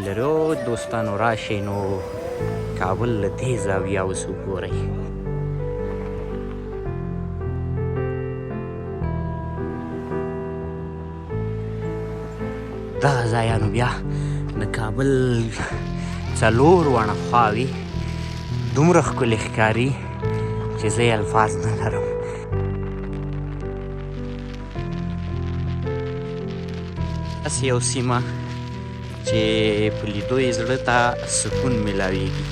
لرو دوستانو راشئ نو کابل له دې زاویه اوس وګورئ. دغه ځایانو بیا د کابل څلور واړه خواوې دومره ښکلې ښکاري چې زه یې الفاظ نه لرم. داسې یو سیمه چې په لیدو یې زړه ته سکون میلاویږي.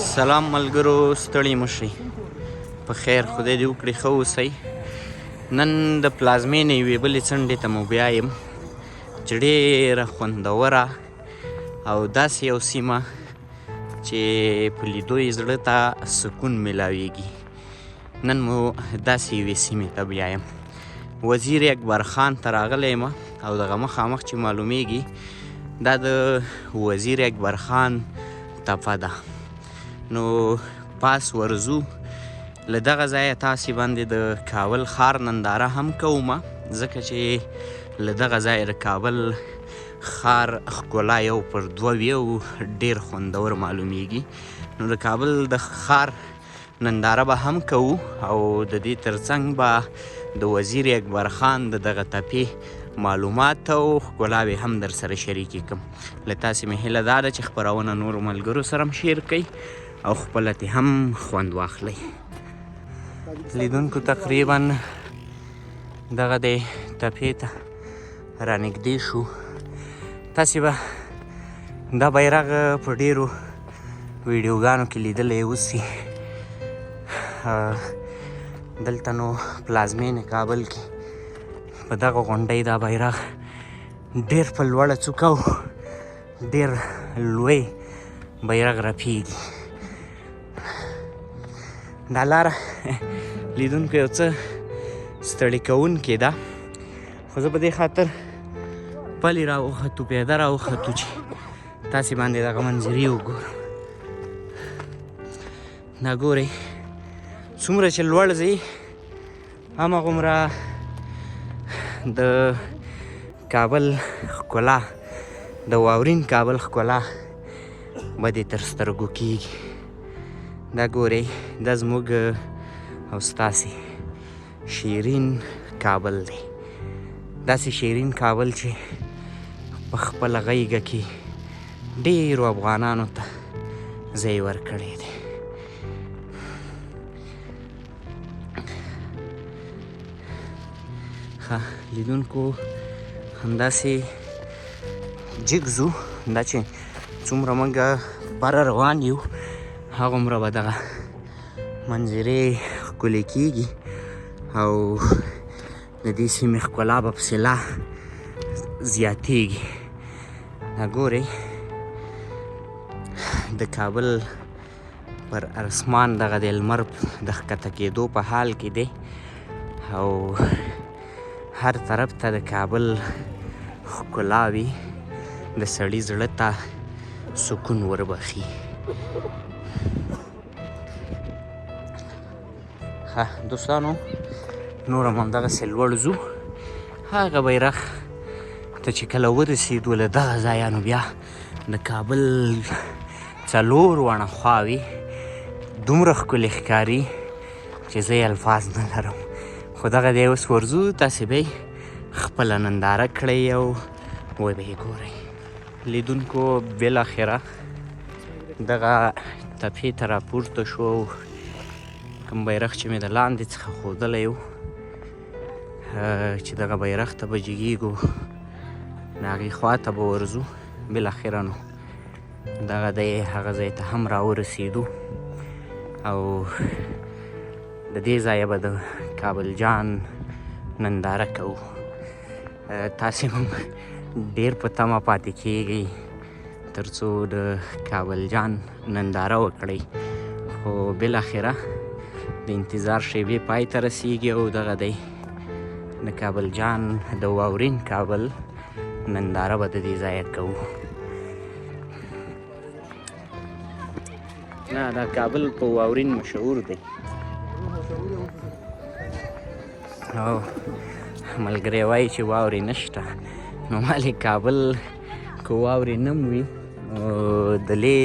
سلام ملګرو، ستړي مه شئ، په خیر، خدای دې وکړي ښه اوسئ. نن د پلازمېنې یوې بلې څنډې ته مو بیایم چې ډېره خوندوره او داسې یو سیمه چې په لیدو یې زړه ته سکون میلاویږي. نن مو داسې یوې سیمې ته بیایم. وزیر اکبر خان ته راغلی یم او دغه مخامخ چې معلومیږي دا د وزیر اکبر خان تپه ده. نو پاس ورځو له دغه ځایه تاسې باندې د کابل ښار ننداره هم کوم، ځکه چې له دغه ځایه د کابل ښار ښکلا یو پر دوه وي او ډېر خوندور معلومیږي. نو د کابل د ښار ننداره به هم کوو او د دې ترڅنګ به د وزیر اکبر خان د دغه تپې معلومات او ښکلاوې هم در سره شریکې کړم. له تاسې مې هیله دا ده چې خپرونه نورو ملګرو سره هم شیر کړئ او خپله ترې هم خوند واخلئ. لیدونکو تقریبا دغه دی تپې ته رانږدې شو. تاسې به دا بیرغ په ډیرو ویډیوګانو کې لیدلی اوسي. دلته نو پلازمېنې کابل کې په دغه غونډۍ دا بیرغ ډیر په لوړه څوکه او ډیر لوی بیرغ رپیږي. دا لاره لیدونکو یو څه ستړي کوونکې ده، خو زه په دې خاطر پلي راوختو، پیاده راوختو چې تاسې باندې دغه منظرې وګورم. دا ګورئ څومره چې لوړ ځئ هماغومره د کابل ښکلا، د واورین کابل ښکلا به دې تر سترګو کیږي. دا ګورئ دا زموږ او ستاسې شیرین کابل دی، داسې شیرین کابل چې په خپله غیږه کې ډېرو افغانانو ته ځای ورکړی دی. ښه لیدونکو همداسې جګ ځو، دا چې څومره موږ بره روان یو هغومره به دغه منظرې ښکلې کیږي او د دې سیمې ښکلا به پسې لا زیاتیږي. دا ګورئ د کابل پر اسمان دغه د لمر د ښکته کېدو په حال کې دی او هر طرف ته د کابل ښکلاوي د سړي زړه ته سکون وربخي. ښه دوستانو نور هم همدغسې لوړ ځو. هغه بیرغ ته چې کله ورسېدو له دغه ځایه نو بیا د کابل څلور واړه خواوې دومره ښکلې ښکاري چې زه یې الفاظ نه لرم. خو دغه دی اوس ورځو، تاسې به یې خپله ننداره کړئ او وبه یې ګورئ. لیدونکو بالاخره دغه تپې ته راپورته شو. کوم بیرغ چې مې د لاندې څخه ښودلی و چې دغه بیرغ ته به جګېږو، د هغې خوا ته به ورځو. بالاخره نو دغه دی هغه ځای ته هم راورسېدو او د دې ځایه به د کابل جان ننداره کوو. تاسې هم ډېر په تمه پاتې کیږئ ترڅو د کابل جان ننداره وکړئ، خو بالاخره د انتظار شیبې پای ته رسیږي او دغه دی د کابل جان د واورین کابل ننداره به د دې ځایه کوو. نه دا کابل په واورین مشهور دی او ملګری وایي چې واورې نشته، نو مالې کابل که واورې نم وي د لې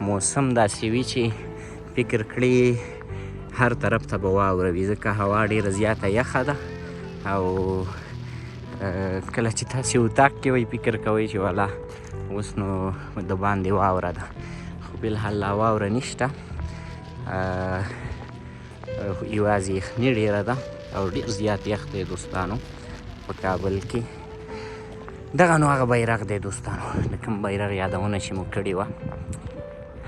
موسم داسې وي چې فکر کړي هر طرف ته به واوره وي، ځکه هوا ډېره زیاته یخه ده. او کله چې تاسې اتاق کې وئ فکر کوئ چې والا اوس نو د باندې واوره ده، خو بالحال لا واوره نشته، یوازې یخني ډېره ده او ډېر زیات یخ دی دوستانو په کابل کې. دغه نو هغه بیرغ دی دوستانو، د کوم بیرغ یادونه چې مو کړې وه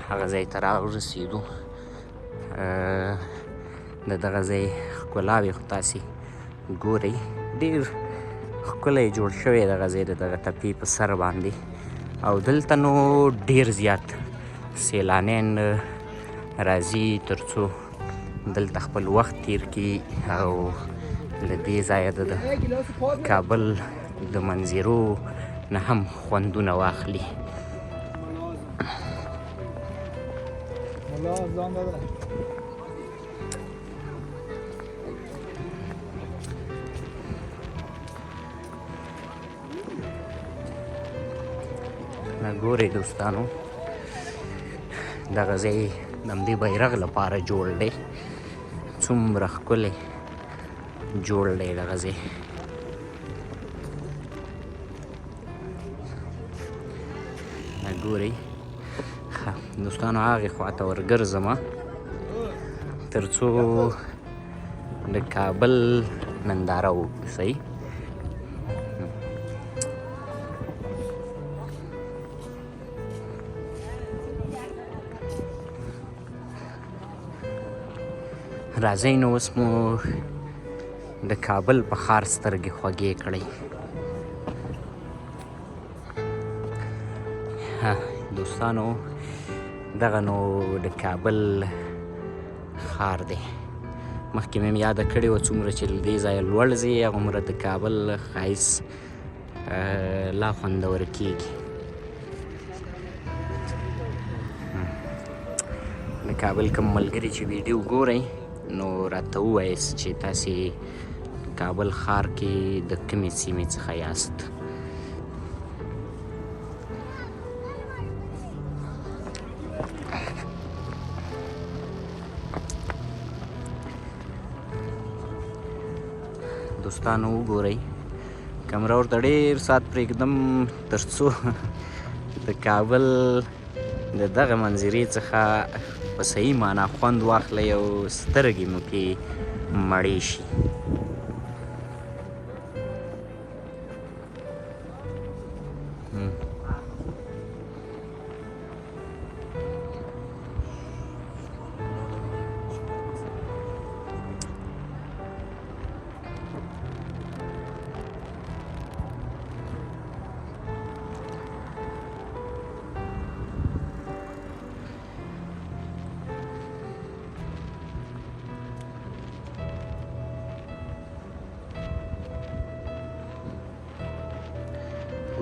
هغه ځای ته راورسېدو. د دغه ځای ښکلاوې خو تاسې ګورئ، ډېر ښکلی جوړ شوی دغه ځای د دغه تپې په سر باندې. او دلته نو ډېر زیات سیلانیان راځي تر څو دلته خپل وخت تیر کړي او له دې ځایه د کابل د منظرو نه هم خوندونه واخلي. ګورئ دوستانو، دغه ځای د همدې بیرغ لپاره جوړ دی، څومره ښکلی جوړ دی دغه ځای. ګورئ دوستانو، هغې خواته ورګرځم تر څو د کابل ننداره وکړو. صحیح راځئ نو اوس مو د کابل په ښار سترګې خوږې کړئ. دوستانو دغه نو د کابل ښار دی. مخکې مې یاده کړې وه څومره چې له دې ځایه لوړ ځې هغومره د کابل ښایست لا خوندور کیږي. د کابل کوم ملګري چې ویډیو ګورئ نو راته ووایاست چې تاسې کابل ښار کې د کومې سیمې څخه یاست. دوستانو وګورئ، کمره ورته ډېر ساعت پرېږدم تر څو د کابل د دغه منظرې څخه په صحیح معنا خوند واخلئ او سترګې مو کې مړې شي.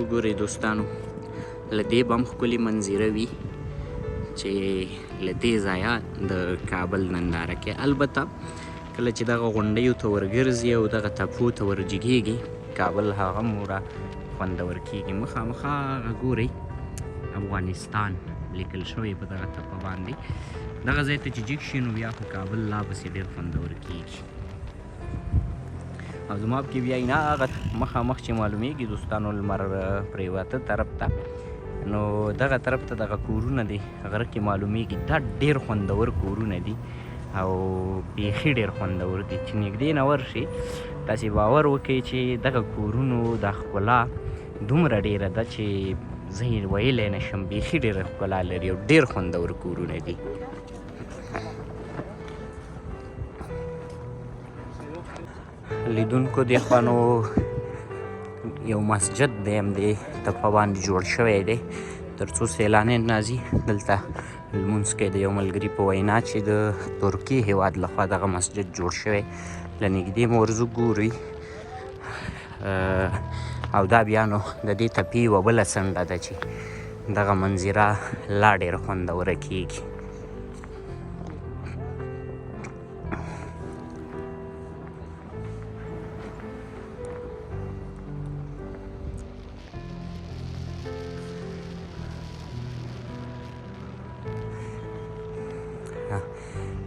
وګورئ دوستانو، له دې به هم ښکلې منظره وي چې له دې ځایه د کابل ننداره کې. البته کله چې دغه غونډیو ته ورګرځي او دغه تپو ته ورجګېږي کابل هغه موره خوندور کېږي. مخامخ هغه ګورئ افغانستان لیکل شوی په دغه تپه باندې، دغه ځای ته چې جګ شي نو بیا خو کابل لا پسې ډېر خوندور کېږي. او زما پکې بیا نه هغه مخامخ چې معلومیږي دوستانو لمر پرېواته طرف ته، نو دغه طرف ته دغه کورونه دي غره کې معلومیږي، دا ډېر خوندور کورونه دي او بیخي ډېر خوندور دي چې نږدې نه ورشي تاسې باور وکړئ چې دغه کورونو دا ښکلا دومره ډېره ده چې زه یې ویلی نه شم، بیخي ډېره ښکلا لري او ډېر خوندور کورونه دي. لیدونکو دې خوا نو یو مسجد دی همدې تپه باندې جوړ شوی دی تر څو سیلانیان راځي دلته لمونځ کوي. د یو ملګري په وینا چې د ترکیې هېواد لخوا دغه مسجد جوړ شوی، له نږدې مو ورځو ګوري. او دا بیا نو د دې تپې یوه بله څنډه ده چې دغه منظره لا ډېره خوندوره کیږي.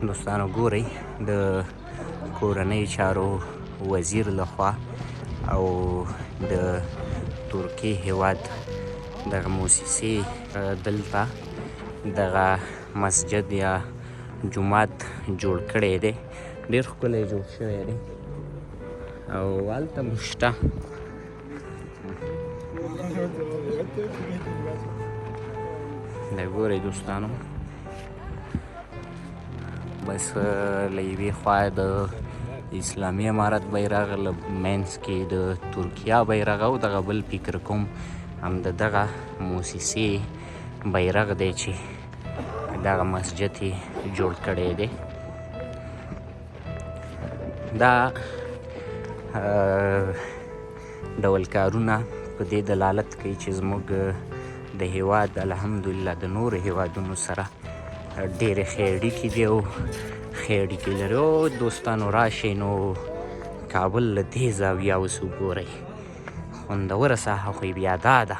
دوستانو ګورئ د کورنۍ چارو وزیر لخوا او د ترکیې هیواد دغه موسسې دلته دغه مسجد یا جومات جوړ کړی دی. ډېر ښکلی جوړ شوی دی او هلته هم شته. دا ګورئ دوستانو، بس له یوې خوا د اسلامي امارت بیرغ، له منځ کې د ترکیا بیرغ او دغه بل فکر کوم هم د دغه موسسې بیرغ دی چې دغه مسجد یې جوړ کړی دی. دا ډول کارونه په دې دلالت کوي چې زموږ د هیواد الحمدلله د نورو هیوادونو سره ډېرې ښې اړیکې دي او ښې اړیکې لري. او دوستانو راشئ نو کابل له دې زاویه اوس وګورئ، خوندوره ساحه خو یې بیا دا ده.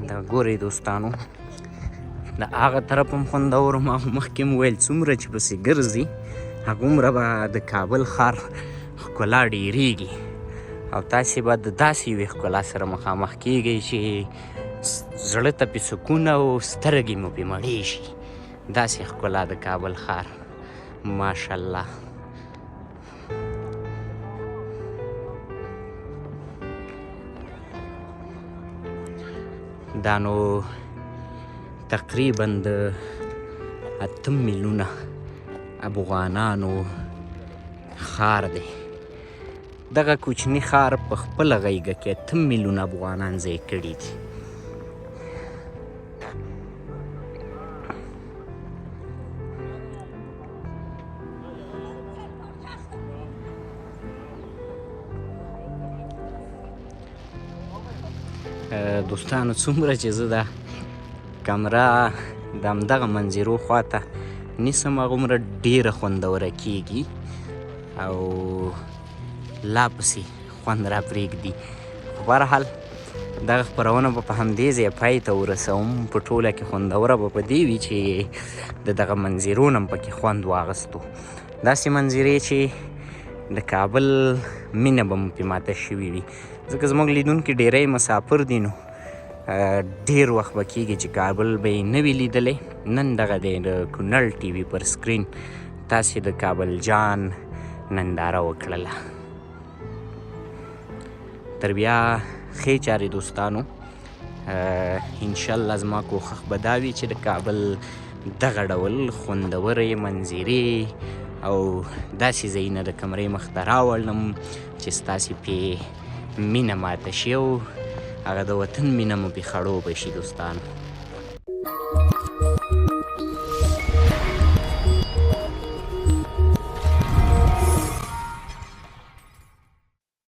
دا ګورئ دوستانو، د هغه طرف هم خوندور. ما خو مخکې هم ویل څومره چې پسې ګرځي هغومره به د کابل ښار ښکلا ډېرېږي او تاسې به د داسې یوې ښکلا سره مخامخ کیږئ چې زړه ته پې سکون او سترګې مو پې مړې شي. داسې ښکلا د کابل ښار، ماشاءالله. دا نو تقریبا د 8 میلیونه افغانانو ښار دی. دغه کوچني ښار په خپله غېږه کې 8 میلیونه افغانان ځای کړي دي. دوستانو څومره چې زه دا کمره د همدغه منظرو خواته نیسم هغومره ډېره خوندوره کیږي او لا پسې خوند را پرېږدي. خو بهرحال دغه خپرونه به په همدې ځای پای ته ورسوم. په ټوله کې خوندوره به په دې وي چې د دغه منظرو نه هم پکې خوند واغستو، داسې منظرې چې د کابل مینه به مو پې ماته شوې وي. ځکه زموږ لیدونکي ډېری مسافر دي، نو ډېر وخت به کېږي چې کابل به یې نه وي لیدلی. نن دغه دی د کونړ ټي وي پر سکرین تاسې د کابل جان ننداره وکړله. تر بیا ښې چارې دوستانو. انشاءالله زما کوښښ به دا وي چې د کابل دغه ډول خوندورې منظرې او داسې ځایونه د کمرې مخ ته راوړم چې ستاسې پې مینه ماته شي او هغه د وطن مینه مو پې خړوبه شي دوستانو.